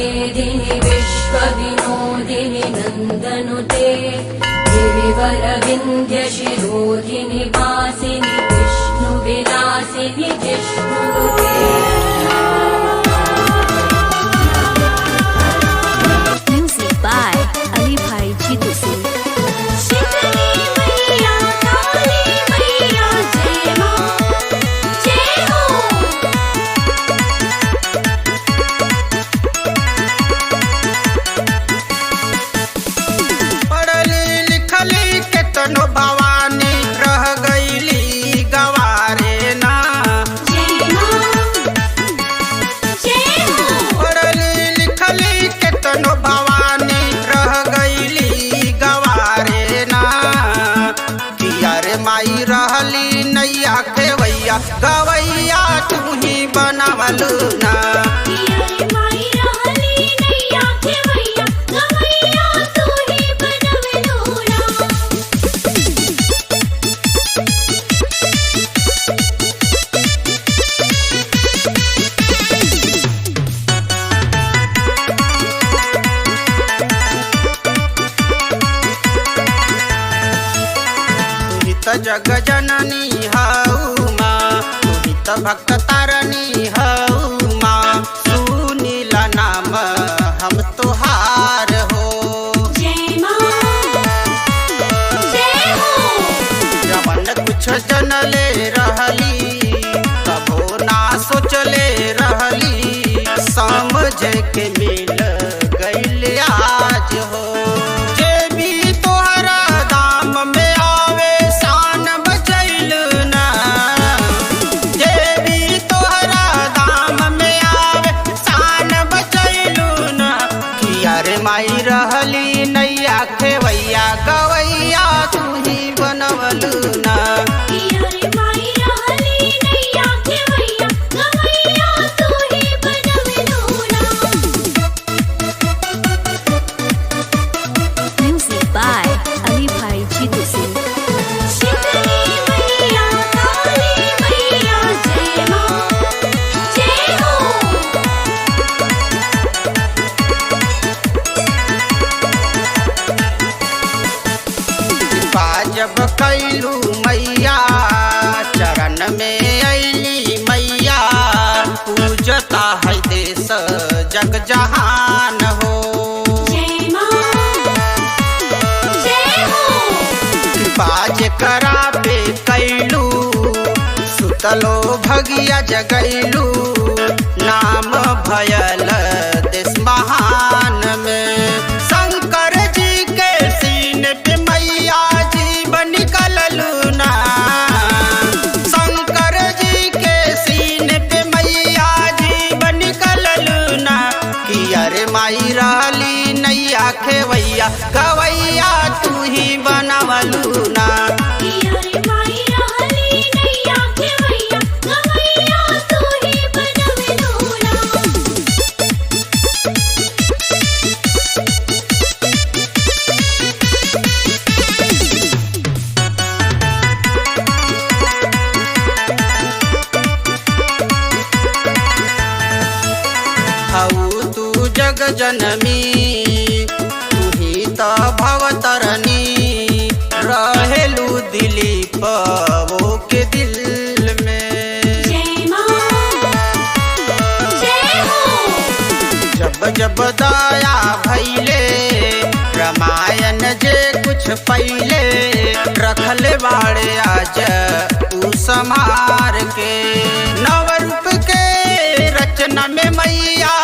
विश्ववेदिनि विश्वविनोदिनि नन्दनुते गिरिवरविन्ध्यशिरोधिनि वासिनि विष्णुविलासिनि विष्णुनुते। Music by Ali Bhai Jitu Singh. मैया काली मैया जय मां जय हो। पढ़ली लिखली केतनो भवानी रह गईली गवारे ना। जय मां जय हो। पढ़ली लिखली केतनो भवानी रह गईली गवारे ना। किया रे माई रहली नैया खेवैया गवैया तू ही बनावलू ना। किया रे माई रहली नैया खेवैया गवैया तू ही बनवलू ना। तुही त जग जननी हऊ माँ, तुही त भक्त तारणी हऊ माँ। सुनीला नाम हम तुहार हो। जय मां जय हो। जवन कुछ जनले रहली कभो ना सोचले रहली, समझ के मिल गईल आज हो। जे भी तोहरा दाम में आवे शान बचैल ना। जे भी तोहरा दाम में आवे शान बचैलू ना। किया रे माई रहली नैया खेवैया गवैया तू ही बनवलू ना। किया रे माई रहली नैया खेवैया गवैया तू ही बनवलू ना। Music by Ali Bhai Jitu Singh. Sheetali मैया काली मैया जय मां जय हो। कृपा जब कैलू मैया चरण में ऐली मैया, पूजता है देश जग जहान हो। जय मां जय हो। कृपा जेकरा पे कैलू सुतलो भगिया जगैलू, नाम भयल देश महान में। शंकर जी के सीन पे मैया जी निकललू ना। शंकर जी के सीन पे मैया जी निकललू ना। किया रे माई रहली नैया खेवैया गवैया तू ही बनवलू ना। किया रे माई रहली नैया खेवैया गवैया तू ही बनवलू ना। हऊ तू जग जनमी तू ही त भवतरनी, रहेलू दिलीप वो के दिल में। जय मां जय हो। जब जब दया भैले रामायण जे कुछ पैले, रखल बाड़े आज ऊ समार के। नव रूप के रचना में मैया